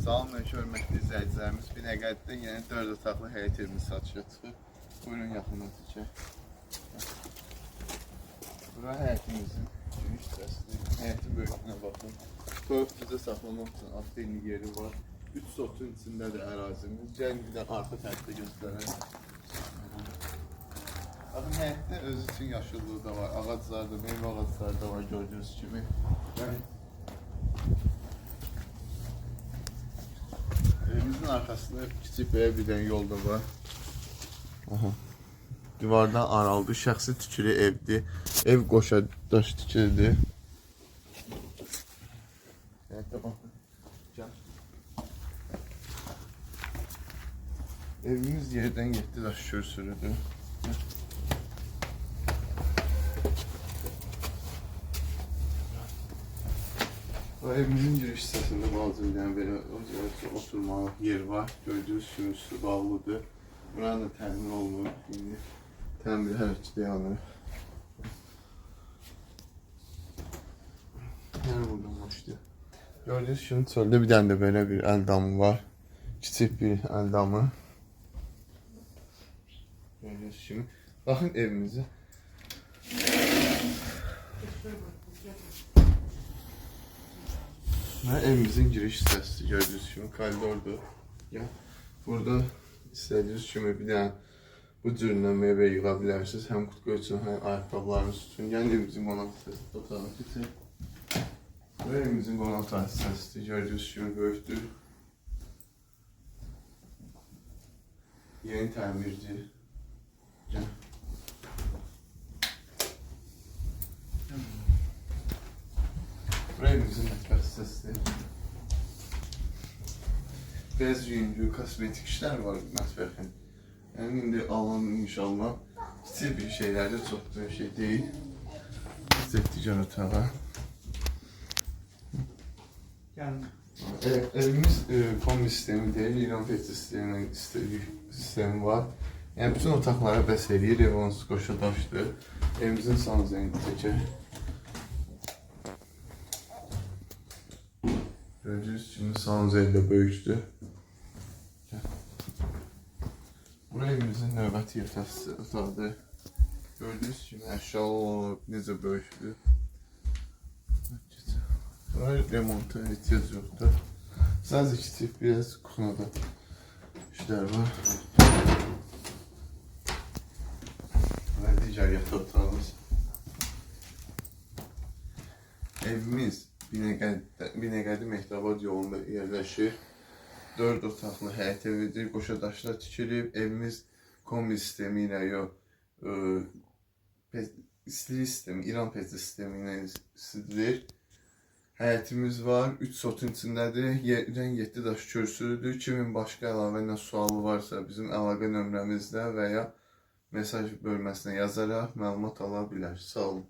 Salam hörmətli izləyicilərimiz. Binəqədidə yeni 4 otaqlı həyət evimiz satışa çıxır. Buyurun yaxından çəkək. Bura həyətimizin giriş hissəsidir. Həyətin böyüklüyünə baxın. Toyuq cücə saxlamaq üçün avtoyeni yeri var. 3 sotun içindədir ərazimiz. Gəlin bir də arxa tərəfdə göstərək. Baxın, həyətdə özü üçün yaşıllığı da var. Ağaclar da, meyvə ağacları da var gördüyünüz kimi. Yəni evimizin arxasında kiçik belə bir dənə yol da var. Aha. Divardan aralıdır. Şəxsi tikili evdir. Ev qoşa daş tikilidir. Həyətə baxın. Gəl. Evimiz yerdən 7 daş kürsülüdür. Bu evimizin giriş hissəsində balaca bir dənə belə oturmalı yer var. Gördüyünüz kimi üstü bağlıdır. Buranın da təmir olunur. İndi təmir hələ ki dayanır. Yəni buradan başlayır. Gördüyünüz kimi çöldə bir dənə də belə bir əl damı var. Kiçik bir əl damı. Gördüyünüz kimi. Baxın evimizə. Və evimizin giriş hissəsi gördüyünüz kimi koridordur. Gəl. Burada istədiyiniz kimi bir dənə bu cüründən mebel yığa bilərsiniz. Həm qutqu üçün, həm ayaqqabılarınız üçün. Yəni evimizin qonaq hissəsi otağına keçək. Bu evimizin qonaq otağı hissəsidir. Gördüyünüz kimi böyükdür. Yeni təmirdir. Gəl. Bura evimizin mətbəx hissəsidir. Biraz yüngül kosmetik işlər var mətbəxin. Yəni indi alan inşallah kiçik bir şeylərdir, çox böyük şey deyil. Keçək digər otağa. Yəni Evimiz kombi sistemi deyil, İran pet sistemi var. Yəni bütün otaqlara bəs eləyir, ev onsuz qoşa daşdır. Evimizin sanuzelini çəkək. Gördüyünüz kimi sanuzel də böyükdür. Bura evimizin növbəti yataq otağıdır. Gördüyünüz kimi əşyalı olub, necə böyükdür. Bura remonta ehtiyac yoxdur. Sadəcə kiçik biraz kuxnada işlər var. Və digər yataq otağımız. Evimiz Binəqədi Mehdabad yolunda yerləşir. 4 otaqlı həyət evidir. Qoşa daşla tikilib. Evimiz kombi sistemi ilə yox, istilik sistemi, İran peti sistemi ilə isidilir. Həyətimiz var, 3 sotun içindədir. Yerdən 7 daş kürsülüdür. Kimin başqa əlavə nə sualı varsa bizim əlaqə nömrəmizdə və ya mesaj bölməsinə yazaraq məlumat ala bilər. Sağ olun.